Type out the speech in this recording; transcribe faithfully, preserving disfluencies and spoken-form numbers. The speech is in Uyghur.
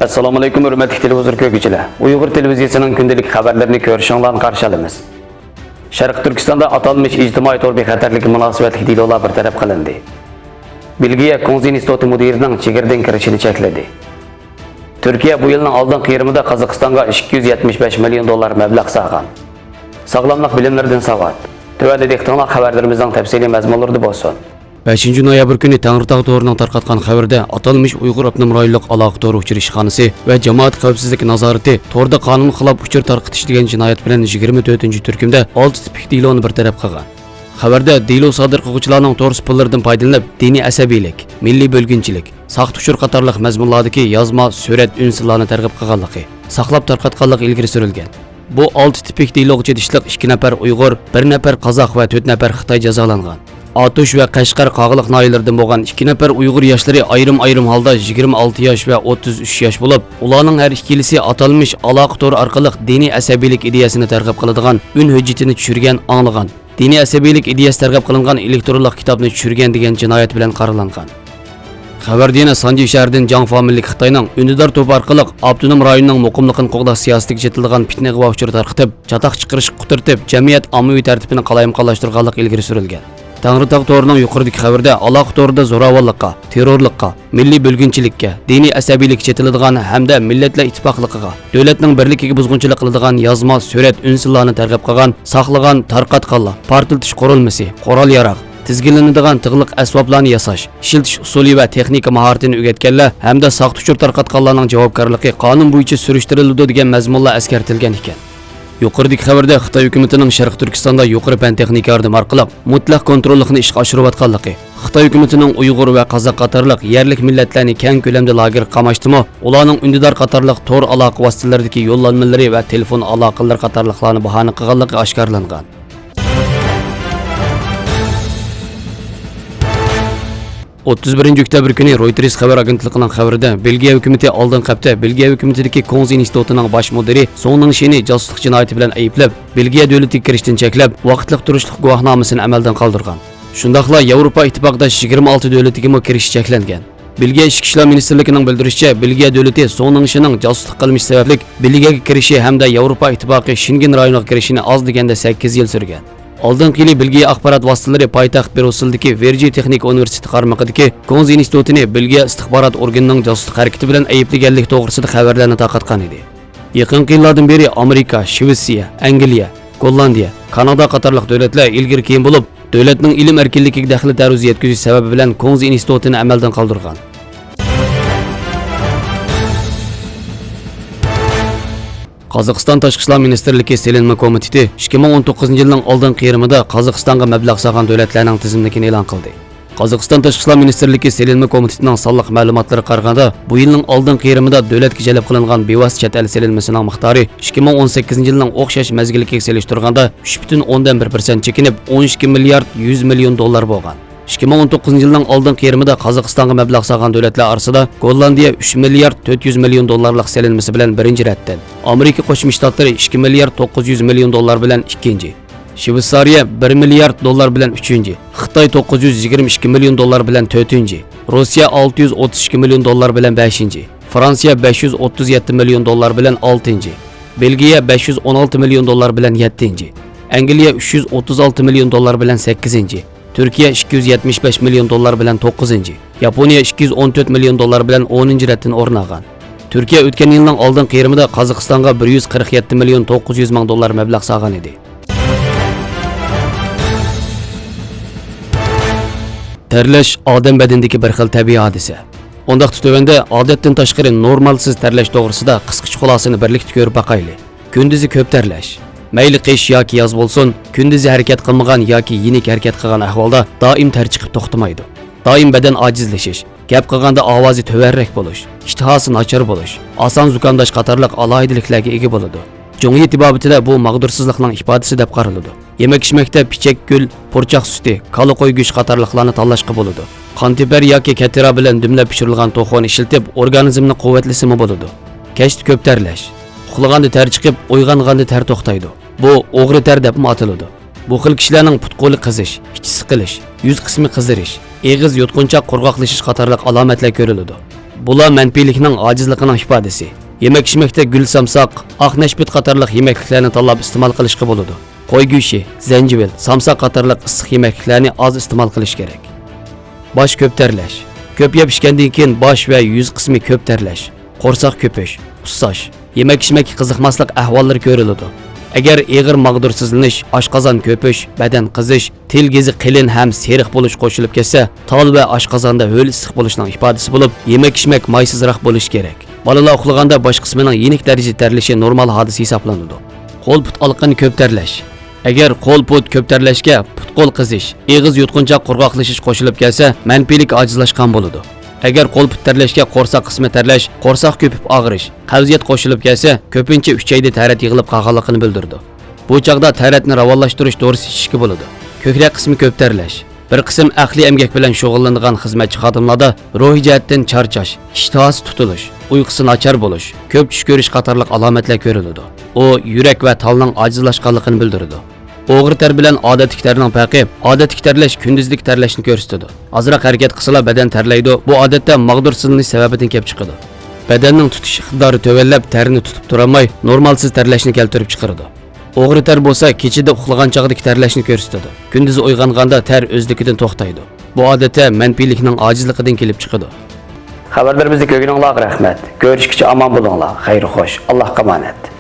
ئەسسالامۇئەلەيكۇم، ھۆرمەتلىك تېلېۋىزور كۆرگۈچىلەر. ئۇيغۇر تېلېۋىزىيەسىنىڭ كۈندىلىك خەۋەرلىرىنى كۆرۈشۈڭلارنى قارشى ئالىمىز. شەرقىي تۈركىستاندا ئاتالمىش ئىجتىمائىي تور بىخەتەرلىكى مۇناسىۋەتلىك دېلولار بىر تەرەپ قىلىندى. بېلگىيە كۇڭز ئىنستىتۇتى مۇدىرىنىڭ چېگرىدىن كىرىشىنى چەكلىدى. تۈركىيە بۇ يىلنىڭ ئالدىنقى يېرىمىدا قازاقىستانغا ئىككى يۈز يەتمىش بەش مىليون دوللار مەبلەغ سالغان. ساغلاملىق بىلىملىرىدىن ساۋات. تۆۋەندە دىققىتىڭلار خەۋەرلىرىمىزنىڭ تەپسىلىي مەزمۇنلىرىدا بولسۇن. بەشىنچى نويابىر كۈنى تەڭرىتاغ تورىنىڭ تارقاتقان خەۋىرىدە، ئاتالمىش ئۇيغۇر ئاپتونوم رايونلۇق ئالاقە تور ئۇچۇر ئىشخانىسى ۋە جامائەت خەۋپسىزلىك نازارىتى توردا قانۇن خىلاپ ئۇچۇر تارقىتىش دېگەن جىنايەت بىلەن يىگىرمە تۆتىنچى تۈركۈمدە ئالتە تىپىك دېلونى بىر تەرەپ قىلغان. خەۋەردە دېلو سادىر قىلغۇچىلارنىڭ تور سۇپىلىرىدىن پايدىلىنىپ، دىنىي ئەسەبىيلىك، مىللىي بۆلگۈنچىلىك، ساختا ئۇچۇر قاتارلىق مەزمۇنلاردىكى يازما، سۈرەت، ئۈنسىزلارنى تەرغىب قىلغانلىقى، ساقلاپ تارقاتقانلىقى ئىلگىرى سۈرۈلگەن. بۇ ئالتە تىپىك دېلوغا چېتىشلىق ئىككى نەپەر ئۇيغۇر، بىر نەپەر قازاق ۋە تۆت نەپەر خىتاي جازالانغان. ئاتۇش ۋە قەشقەر، قاغىلىق ناھىيەلىرىدىن بولغان ئىككى نەپەر ئۇيغۇر ياشلىرى ئايرىم-ئايرىم ھالدا يىگىرمە ئالتە ياش ۋە ئوتتۇز ئۈچ ياش بولۇپ، ئۇلارنىڭ ھەر ئىككىلىسى ئاتالمىش ئالاقە تورى ئارقىلىق دىنىي ئەسەبىيلىك ئىدىيەسىنى تەرغىب قىلىدىغان ئۈن ھۆججىتىنى چۈشۈرگەن، ئاڭلىغان، دىنىي ئەسەبىيلىك ئىدىيەسى تەرغىب قىلىنغان ئېلېكترونلۇق كىتابنى چۈشۈرگەن دېگەن جىنايەت بىلەن قارىلانغان. خەۋەردە يەنە سانجى شەھىرىدىن جاڭفا مىللىي خىتاينىڭ ئۈندىدار توپى ئارقىلىق ئاپتونوم رايوننىڭ مۇقىملىقىنى قوغداش سىياسىتىگە چېتىلىدىغان پىتنە ئىغۋا ئۇچۇرى تارقىتىپ، چاتاق چىقىرىشقا قۇترىتىپ، جەمئىيەت ئاممىۋى تەرتىپىنى قالايمىقانلاشتۇرغانلىقى ئىلگىرى سۈرۈلگەن. تەڭرىتاغ تورىنىڭ يۇقىرىدىكى خەۋىرىدە ئالاقە تورىدا زوراۋانلىققا، تېررورلۇققا، مىللىي بۆلگۈنچىلىككە، دىنىي ئەسەبىيلىككە چېتىلىدىغان ھەمدە مىللەتلەر ئىتتىپاقلىقىغا، دۆلەتنىڭ بىرلىكىگە بۇزغۇنچىلىق قىلىدىغان يازما، سۈرەت، ئۈنسىزلارنى تەرغىب قىلغان، ساقلىغان، تارقاتقانلار، پارتلىتىش قۇرۇلمىسى، قورال-ياراغ، تىزگىنلىنىدىغان تىغلىق ئەسۋابلارنى ياساش، ئىشلىتىش ئۇسۇلى ۋە تېخنىكا ماھارىتىنى ئۆگەتكەنلەر ھەمدە ساختا ئۇچۇر تارقاتقانلارنىڭ جاۋابكارلىقى قانۇن بويىچە سۈرۈشتۈرۈلىدۇ دېگەن مەزمۇنلار ئەسكەرتىلگەن ئىكەن. يۇقىرىدىكى خەۋەردە خىتاي ھۆكۈمىتىنىڭ شەرقىي تۈركىستاندا يۇقىرى پەن-تېخنىكا ياردىمى ئارقىلىق مۇتلەق كونتروللۇقنى ئىشقا ئاشۇرۇۋاتقانلىقى، خىتاي ھۆكۈمىتىنىڭ ئۇيغۇر ۋە قازاق قاتارلىق يەرلىك مىللەتلەرنى كەڭ كۆلەمدە لاگېرغا قاماشتىمۇ، ئۇلارنىڭ ئۈندىدار قاتارلىق تور ئالاقە ۋاسىتىلىرىدىكى يوللانمىلىرى ۋە تېلېفون ئالاقىلىرى قاتارلىقلارنى باھانە قىلغانلىقى ئاشكارىلانغان. ئوتتۇز بىرىنچى ئۆكتەبىر كۈنى رويتېرس خەۋەر ئاگېنتلىقىنىڭ خەۋىرىدە، بېلگىيە ھۆكۈمىتى ئالدىنقى ھەپتە بېلگىيە ھۆكۈمىتىدىكى كۇڭز ئىنستىتۇتىنىڭ باش مۇدىرى سوڭ نىڭشىنى جاسۇسلۇق جىنايىتى بىلەن ئەيىبلەپ، بېلگىيە دۆلىتىگە كىرىشتىن چەكلەپ، ۋاقىتلىق تۇرۇشلۇق گۇۋاھنامىسىنى ئەمەلدىن قالدۇرغان. شۇنداقلا ياۋروپا ئىتتىپاقىداش يىگىرمە ئالتە دۆلىتىگىمۇ كىرىش چەكلەنگەن. بېلگىيە ئىچكى ئىشلار مىنىستىرلىكىنىڭ بىلدۈرۈشىچە، بېلگىيە دۆلىتى سوڭ نىڭشىنىڭ جاسۇسلۇق قىلمىشى سەۋەبلىك بېلگىيەگە كىرىشى ھەمدە ياۋروپا ئىتتىپاقى شېنگېن رايونىغا كىرىشىنى ئاز دېگەندە سەككىز يىل سۈرگەن. ئالدىنقى يىلى بېلگىيە ئاخبارات ۋاسىتىلىرى پايتەخت بريۇسسېلدىكى ۋېرجى تېخنىكا ئۇنىۋېرسىتېتى قارمىقىدىكى كۇڭز ئىنستىتۇتىنى بېلگىيە ئىستىخبارات ئورگىنىنىڭ جاسۇسلۇق ھەرىكىتى بىلەن ئەيىبلىگەنلىكى توغرىسىدا خەۋەرلەرنى تارقاتقان ئىدى. يېقىنقى يىللاردىن بېرى ئامېرىكا، شىۋېتسىيە، ئەنگلىيە، گوللاندىيە، كانادا قاتارلىق دۆلەتلەر ئىلگىرى كېيىن بولۇپ، دۆلەتنىڭ ئىلىم ئەركىنلىكىگە دەخلى تەرۇز يەتكۈزۈش سەۋەبى بىلەن كۇڭز ئىنستىتۇتىنى ئەمەلدىن قالدۇرغان. قازاقىستان تاشقى ئىشلار مىنىستىرلىكى سېلىنما كومىتېتى ئىككى مىڭ ئون توققۇزىنچى يىلنىڭ ئالدىنقى يېرىمىدا قازاقىستانغا مەبلەغ سالغان دۆلەتلەرنىڭ تىزىملىكىنى ئېلان قىلدى. قازاقىستان تاشقى ئىشلار مىنىستىرلىكى سېلىنما كومىتېتىنىڭ سانلىق مەلۇماتلىرىغا قارىغاندا، بۇ يىلنىڭ ئالدىنقى يېرىمىدا دۆلەتكە جەلپ قىلىنغان بىۋاسىتە چەت ئەل سېلىنمىسىنىڭ مىقدارى ئىككى مىڭ ئون سەككىزىنچى يىلنىڭ ئوخشاش مەزگىلىگە سېلىشتۇرغاندا ئۈچ پۈتۈن ئوندىن بىر پىرسەنت چېكىنىپ، ئون ئىككى مىليارد يۈز مىليون دوللار بولغان. ئىككى مىڭ ئون توققۇزىنچى يىلنىڭ ئالدىنقى يېرىمىدا قازاقىستانغا مەبلەغ سالغان دۆلەتلەر ئارىسىدا گوللاندىيە ئۈچ مىليارد تۆت يۈز مىليون دوللارلىق سېلىنمىسى بىلەن بىرىنچى رەتتىن، ئامېرىكا قوشما شتاتلىرى ئىككى مىليارد توققۇز يۈز مىليون دوللار بىلەن ئىككىنچى، شۋېتسارىيە بىر مىليارد دوللار بىلەن ئۈچىنچى، خىتاي توققۇز يۈز يىگىرمە ئىككى مىليون دوللار بىلەن تۆتىنچى، روسىيە ئالتە يۈز ئوتتۇز ئىككى مىليون دوللار بىلەن بەشىنچى، فرانسىيە بەش يۈز ئوتتۇز يەتتە مىليون دوللار بىلەن ئالتىنچى، بېلگىيە بەش يۈز ئون ئالتە مىليون دوللار بىلەن يەتتىنچى، ئەنگلىيە ئۈچ يۈز ئوتتۇز ئالتە مىليون دوللار بىلەن سەككىزىنچى، تۈركىيە ئىككى يۈز يەتمىش بەش مىليون دوللار بىلەن توققۇزىنچى، ياپونىيە ئىككى يۈز ئون تۆت مىليون دوللار بىلەن ئونىنچى رەتتىن ئورۇن ئالغان. تۈركىيە ئۆتكەن يىلنىڭ ئالدىنقى يېرىمىدا قازاقىستانغا بىر يۈز قىرىق يەتتە مىليون توققۇز يۈز مىڭ دوللار مەبلەغ سالغان ئىدى. تەرلەش ئادەم بەدىنىدىكى بىر خىل تەبىئىي ھادىسە. ئۇنداقتا تۆۋەندە ئادەتتىن تاشقىرى نورمالسىز تەرلەش توغرىسىدا قىسقىچە خۇلاسىنى بىرلىكتە كۆرۈپ باقايلى. كۈندۈزى كۆپ تەرلەش. مەيلى قىش ياكى ياز بولسۇن، كۈندۈزى ھەرىكەت قىلمىغان ياكى يېنىك ھەرىكەت قىلغان ئەھۋالدا دائىم تەر چىقىپ توختىمايدۇ. دائىم بەدەن ئاجىزلىشىش، گەپ قىلغاندا ئاۋازى تۆۋەنرەك بولۇش، ئىشتىھاسى ناچار بولۇش، ئاسان زۇكامداش قاتارلىق ئالاھىدىلىكلەرگە ئىگە بولىدۇ. جۇڭيى تېبابىتىدە بۇ ماغدۇرسىزلىقنىڭ ئىپادىسى دەپ قارىلىدۇ. يېمەك-ئىچمەكتە پىچەك گۈل، پۇرچاق سۈتى، كالا قوي گۆشى قاتارلىقلارنى تاللاشقا بولىدۇ. قانتېپەر ياكى كەتىرا بىلەن دۈملەپ پىشۇرۇلغان توخۇنى ئىشلىتىپ، ئورگانىزمنى قۇۋۋەتلىسىمۇ بولىدۇ. كەچتە كۆپ تەرلەش. ئۇخلىغاندا تەر چىقىپ، ئويغانغاندا تەر توختايدۇ. بۇ ئوغرى تەر دەپمۇ ئاتىلىدۇ. بۇ خىل كىشىلەرنىڭ پۇت-قولى قىزىش، ئىچى سىقىلىش، يۈز قىسمى قىزىرىش، ئېغىز يۇتقۇنچاق قۇرغاقلىشىش قاتارلىق ئالامەتلەر كۆرۈلىدۇ. بۇلار مەنپىيلىكنىڭ، ئاجىزلىقنىڭ ئىپادىسى. يېمەك-ئىچمەكتە گۈل سامساق، ئاق نەشپۈت قاتارلىق يېمەكلىكلەرنى تاللاپ ئىستېمال قىلىشقا بولىدۇ. قوي گۆشى، زەنجىۋىل، سامساق قاتارلىق ئىسسىق يېمەكلىكلەرنى ئاز ئىستېمال قىلىش كېرەك. باش كۆپ تەرلەش. كۆپ يەپ ئىچكەندىن كېيىن باش ۋە يۈز قىسمى كۆپ تەرلەش، قورساق كۆپۈش، ئۇسساش، يېمەك-ئىچمەككە قىزىقماسلىق ئەھۋاللىرى كۆرۈلىدۇ. ئەگەر ئېغىر ماغدۇرسىزلىنىش، ئاشقازان كۆپۈش، بەدەن قىزىش، تىل گېزى قېلىن ھەم سېرىق بولۇش قوشۇلۇپ كەتسە، تال ۋە ئاشقازاندا ھۆل ئىسسىق بولۇشنىڭ ئىپادىسى بولۇپ، يېمەك-ئىچمەك مايسىزراق بولۇشى كېرەك. بالىلار ئۇخلىغاندا باش قىسمىنىڭ يېنىك دەرىجىدە تەرلىشى نورمال ھادىسە ھېسابلىنىدۇ. قول-پۇت ئالىقىنى كۆپ تەرلەش. ئەگەر قول-پۇت كۆپ تەرلەشكە، پۇت-قول قىزىش، ئېغىز يۇتقۇنچاق قۇرغاقلىشىش قوشۇلۇپ كەلسە، مەنپىيلىك ئاجىزلاشقان بولىدۇ. ئەگەر قول-پۇت تەرلەشكە قورساق قىسمى تەرلەش، قورساق كۆپۈپ ئاغرىش، قەۋزىيەت قوشۇلۇپ كەلسە، كۆپىنچە ئۈچەيدە تەرەت يىغىلىپ قالغانلىقىنى بىلدۈرىدۇ. بۇ چاغدا تەرەتنى راۋانلاشتۇرۇش دورىسى ئىچىشكە بولىدۇ. كۆكرەك قىسمى كۆپ تەرلەش. بىر قىسىم ئەقلىي ئەمگەك بىلەن شۇغۇللىنىدىغان خىزمەتچى خادىملاردا روھىي جەھەتتىن چارچاش، ئىشتىھاسى تۇتۇلۇش، ئۇيقۇسى ناچار بولۇش، كۆپ چۈش كۆرۈش قاتارلىق ئالامەتلەر كۆرۈلىدۇ. ئۇ يۈرەك ۋە تالنىڭ ئاجىزلاشقانلىقىنى بىلدۈرىدۇ. ئوغرى تەر بىلەن ئادەتتىكى تەرنىڭ پەرقى، ئادەتتىكى تەرلەش كۈندۈزلۈك تەرلەشنى كۆرسىتىدۇ. ئازراق ھەرىكەت قىلسىلا بەدەن تەرلەيدۇ، بۇ ئادەتتە ماغدۇرسىزلىنىش سەۋەبىدىن كېلىپ چىقىدۇ. بەدەننىڭ تۇتۇش ئىقتىدارى تۆۋەنلەپ، تەرنى تۇتۇپ تۇرالماي، نورمالسىز تەرلەشنى كەلتۈرۈپ چىقىرىدۇ. ئوغرى تەر بولسا كېچىدە ئۇخلىغان چاغدىكى تەرلەشنى كۆرسىتىدۇ. كۈندۈز ئويغانغاندا تەر ئۆزلۈكىدىن توختايدۇ. بۇ ئادەتتە مەنپىيلىكنىڭ ئاجىزلىقىدىن كېلىپ چىقىدۇ. خەۋەرلىرىمىزنى كۆرگىنىڭلارغا رەھمەت. كۆرۈشكىچە ئامان بولۇڭلار. خەير خوش. ئاللاھقا ئامانەت.